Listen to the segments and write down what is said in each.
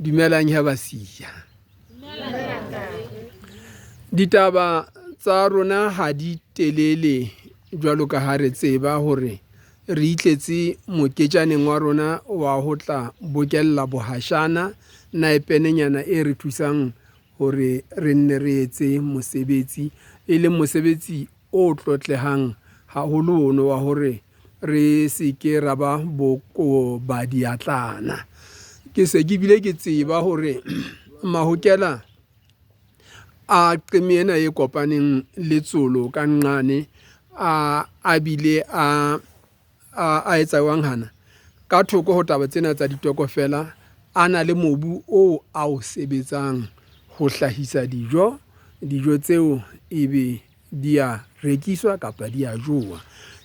Dumelang he basiya. Ditaba tsa rona ha di telele jwalo ka ha re tseba hore re itletse moketjaneng wa rona wa ho tla bokella bohashana naepenenyana e re thusang hore re nne re etse mosebetsi, e leng mosebetsi o tlotlehang haholo ono wa hore re se ke ra ba bokobadiatlana. Ke se ke bile ke tseba hore mahokela a qeme ena e kopaneng le Tsolo ka nqane a a bile a a etsa jwang hana? Ka thoko ho taba tsena tsa ditokofela, a na le mobu oo a o sebetsang ho hlahisa dijo. Dijo tseo ebe di a rekiswa kapa di a jowa.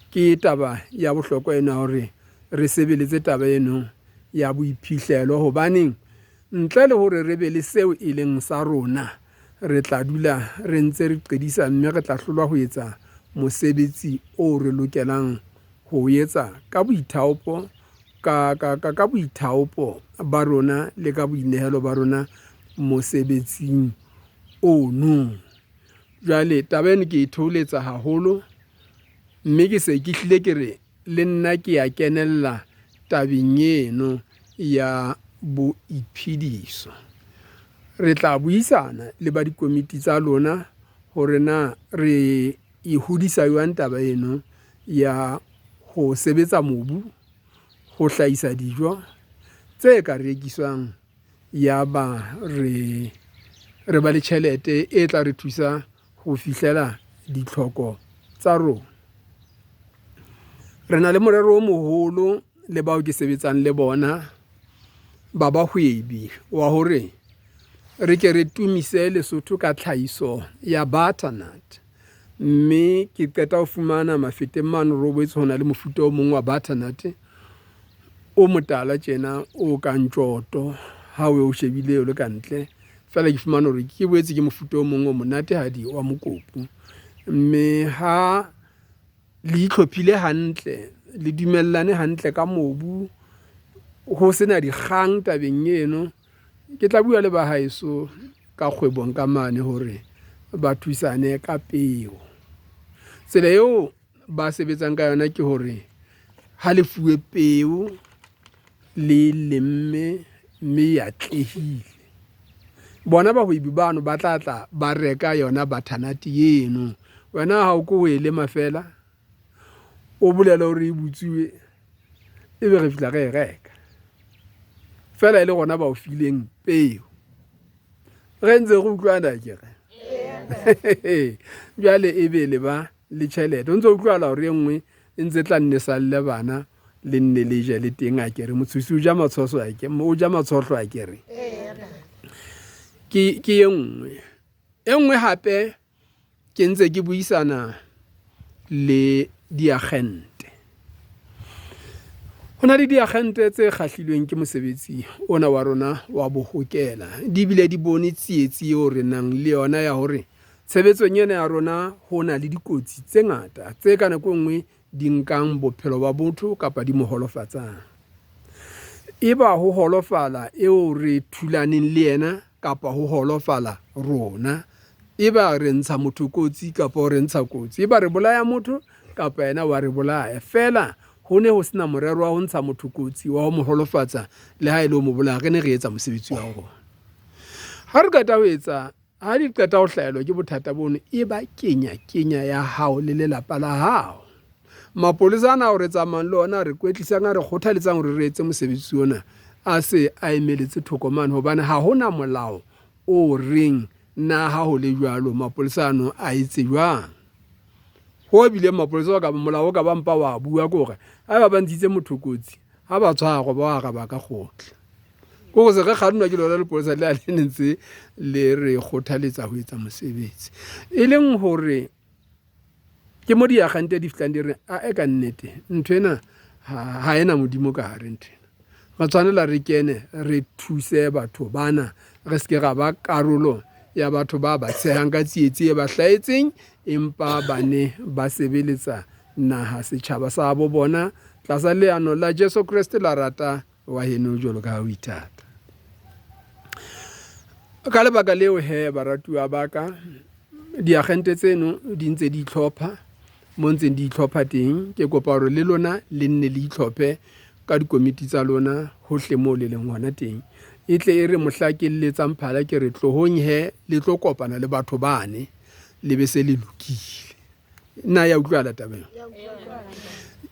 Ke taba ya bohlokwa ena hore re sebeletse taba eno ya boiphihlelo hobaneng ntle le hore re be le seo e leng sa rona, re tla dula re ntse re qedisa mme re tla hlolwa ho etsa mosebetsi oo re lokelang ho o etsa ka boithaopo ka, ka, ka, ka boithaopo ba rona le ka boinehelo ba rona mosebetsing ono. Jwale taba eno ke e thoholetsa haholo mme ke se ke hlile ke re le nna ke ya kenella tabeng eno ya boiphediso. Re tla buisana le ba dikomiti tsa lona hore na re e hodisa jwang taba eno ya ho sebetsa mobu, ho hlahisa dijo tse ka rekiswang yaba re re ba le tjhelete e tla re thusa ho fihlela ditlhoko tsa rona. Re na le morero o moholo le bao ke sebetsang le bona ba bahwebi wa hore re ke re tumise Lesotho ka tlhahiso ya butternut. Mme ke qeta ho fumana mafeteng mane hore ho boetse ho na le mofuta o mong wa butternut o motala tjena o kang tjoto ha o shebile o le ka ntle. Feela ke fumane hore ke boetse ke mofuta o mong o monatehadi wa mokopu. Mme ha le itlhophile hantle, le dumellane hantle ka mobu, ho sena dikgang tabeng eno, ke tla bua le ba haeso ka kgwebong ka mane hore ba thusane ka peo. Tsela eo ba sebetsang ka yona ke hore ha le fuwe peo le lemme mme e atlehile, bona bahwebi bano ba tla tla ba reka yona butternut eno. Wena ha o ko o e lema feela, o bolele hore e butsuwe, ebe re fihla re e reka. Feela e le rona ba o fileng peo. Re ntse re utlwana akere? Jwale ebe le ba le tjhelete. Ho ntso utlwahala hore e nngwe e ntse tla nne salle bana le nne le je le teng akere. Motshosi o ja matshoso akere, o ja matshohlo akere. Ke ke e nngwe. E nngwe hape ke ntse ke buisana le diakgente. Ho na le diakgente tse kgahlilweng ke mosebetsi ona wa rona wa bohokela. Di bile di bone tsietsi eo re nang le yona ya hore tshebetsong ena ya rona ho na le dikotsi tse ngata tse ka nako e nngwe di nkang bophelo ba botho kapa di mo holofatsang. Eba ho holofala eo re thulaneng le yena kapa ho holofala rona. Eba re ntsha motho kotsi kapa o re ntsha kotsi. Eba re bolaya motho kapa yena wa re bolaya. Feela ho ne ho sena morero wa ho ntsha motho kotsi, wa ho mo holofatsa le ha e le ho mo bolaya. Re ne re etsa mosebetsi wa rona. Ha re qeta ho etsa, ha di qeta ho hlahelwa ke bothata bono, e ba kenya kenya ya hao le lelapa la hao. Mapolesa ana ao re tsamayang le ona, a re kwetlisang, a re kgothaletsang hore re etse mosebetsi ona, a se a emeletse thoko mane hobane ha hona molao o reng na ha ho le jwalo mapolesa ano a etse jwang. Ho bileng mapolesa ka molao o ka ba mpa wa bua ke hore haeba ba ntshitse motho kotsi, ha ba tshwarwa ba araba ka kgotla. Ke hore se re kgannwa ke lona lepolesa le le ntse le re kgothaletsa ho etsa mosebetsi. E leng hore ke mo diakgente di fihlang di re ae ka nnete nthwena ha ena Modimo ka hare nthwena. Re tshwanela re kene re thuse batho bana, re se ke ra ba karolo ya batho ba ba tshehang ka tsietsi e ba hlahetseng, empa ba ne ba sebeletsa naha setjhaba sa bo bona tlasa leano la Jesu Kreste la rata wa heno jwalo ka ha o ithata. Ka lebaka leo he baratuwa ba ka, diakgente tseno di ntse di itlhopha mo ntseng di itlhopha teng. Ke kopa hore le lona le nne le itlhophe ka dikomiti tsa lona hohle moo le leng hona teng. E tle e re mohla ke letsang phala ke re tlohong he le tlo kopana le batho bane le be se le lokile. Na ya utlwahala taba eo?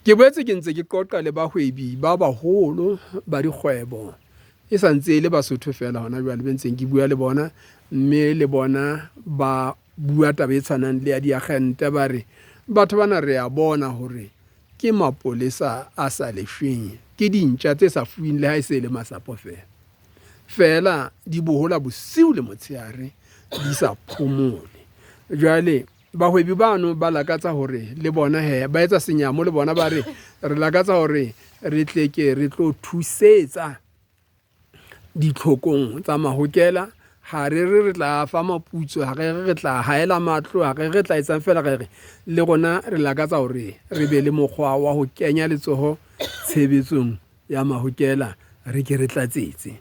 Ke boetse ke ntse ke qoqa le bahwebi ba baholo ba dikgwebo e sa ntse e le Basotho feela hona jwale be ntseng ke bua le bona, mme le bona ba bua taba e tshwanang le ya diakgente ba re batho bana re a bona hore ke mapolesa a sa lefeng, ke dintja tse sa fuweng le ha e se e le masapo feela. Feela di bohola bosiu le motshehare di sa phomole. Jwale bahwebi bano ba lakatsa hore le bona he ba etsa senyamo le bona ba re re lakatsa hore re tle ke re tlo thusetsa ditlhokong tsa mahokela. Ha re re re tla fa moputso, ha re re re tla haela matlo, ha re re tla etsang feela, re re le rona re lakatsa hore re be le mokgwa wa ho kenya letsoho tshebetsong ya mahokela, re ke re tlatsetse.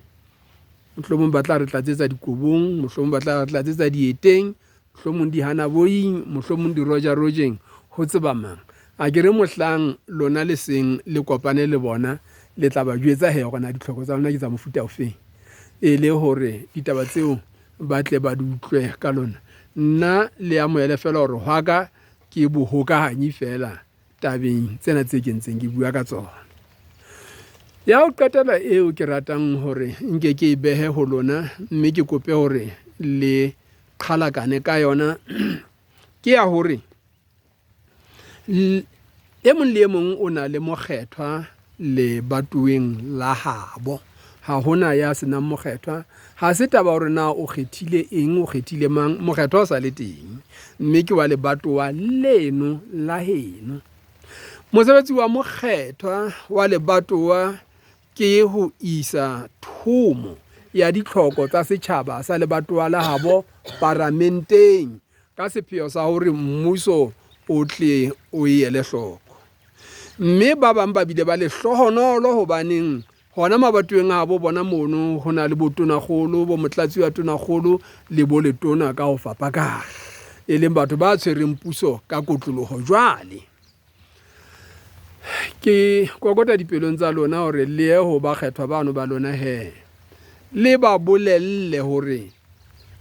Mohlomong ba tla re tlatsetsa dikobong, mohlomong ba tla re tlatsetsa dieteng, mohlomong dihanaboing, mohlomong dirojarojeng, ho tseba mang. A ke re mohlang lona le seng le kopane le bona, le tla ba jwetsa he hore na ditlhoko tsa lona ke tsa mofuta ofeng, e le hore ditaba tseo ba tle ba di utlwe ka lona. Nna le amohele feela hore hwa ka ke bohokahanyi feela tabeng tsena tse ke ntseng ke bua ka tsona. Ya ho qetela eo ke ratang hore nke ke e behe ho lona, mme ke kope hore le qhalakane ka yona ke ya hore e mong le e mong o na le mokgethwa lebatoweng la habo. Ha hona ya se nang mokgethwa. Ha se taba hore na o kgethile eng, o kgethile mang, mokgethwa o sa le teng, mme ke wa lebatowa leno la heno. Mosebetsi wa mokgethwa wa lebatowa ke ho isa thomo ya ditlhoko tsa setjhaba sa lebatowa la habo paramenteng ka sepheo sa hore mmuso o tle o e ele hloko. Mme ba bang ba bile ba lehlohonolo hobaneng hona mabatoweng a habo bona mono ho na le botonakgolo, bo motlatsi wa tonakgolo le bo letona ka ho fapakana, e leng batho ba tshwereng puso ka kotloloho jwale. Ke kokota dipelong tsa lona hore le ye ho bakgethwa bano ba lona he, le ba bolelle hore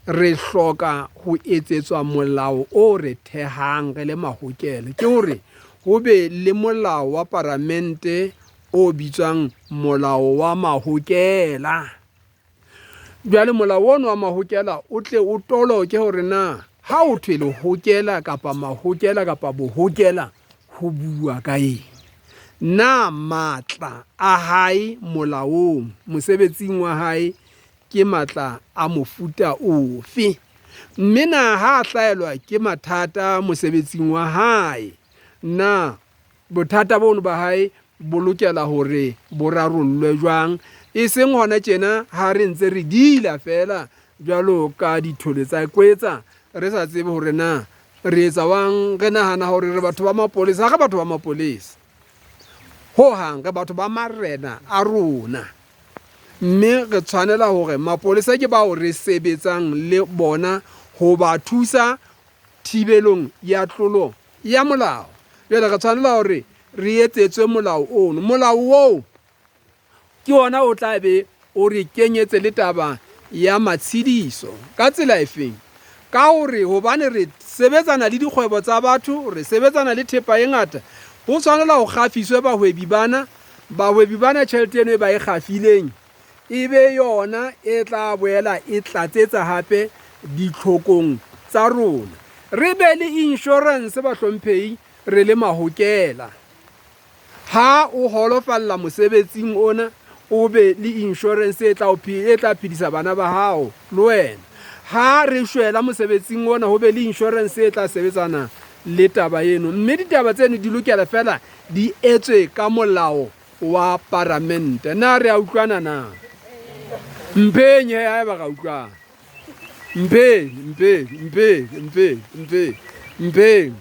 re hloka ho etsetswa molao o re thehang re le mahokela. Ke hore ho be le molao wa paramente o bitswang molao wa mahokela. Jwale molao ono wa mahokela o tle o toloke hore na ha ho thwe lehokela kapa mahokela kapa bohokela ho bua ka eng. Na matla a hae molaong, mosebetsing wa hae ke matla a mofuta ofe? Mme na ha a hlahelwa ke mathata mosebetsing wa hae, na bothata bono ba hae bo lokela hore bo rarollwe jwang? E seng hona tjena ha re ntse re dila feela jwalo ka dithole tsa kwetsa, re sa tsebe hore na re etsa wang, re nahana hore re batho ba mapolesa. Ha re batho ba mapolesa ho hang, re batho ba marena a rona, mme re tshwanela hore mapolesa ke bao re sebetsang le bona ho ba thusa thibelong ya tlolo ya molao. Jwale re tshwanela hore re etsetswe molao ono. Molao oo ke ona o tla be o re kenyetse le taba ya matshediso. Ka tsela efeng? Ka hore hobane re sebetsana le dikgwebo tsa batho, re sebetsana le thepa e ngata, ho tshwanela ho kgafiswe bahwebi bana. Bahwebi bana tjhelete eno e ba e kgafileng e be yona e tla boela e tlatsetsa hape ditlhokong tsa rona. Re be le insurance bahlomphehi re le mahokela. Ha o holofalla mosebetsing ona o be le insurance e tla e tla phedisa bana ba hao le wena. Ha re shwela mosebetsing ona ho be le insurance e tla sebetsana le taba eno. Mme ditaba tseno di lokela feela di etswe ka molao wa paramente. Na re a utlwana na? Mpheng he haeba ra utlwana. Mpheng, mpheng, mpheng, mpheng, mpheng, mpheng.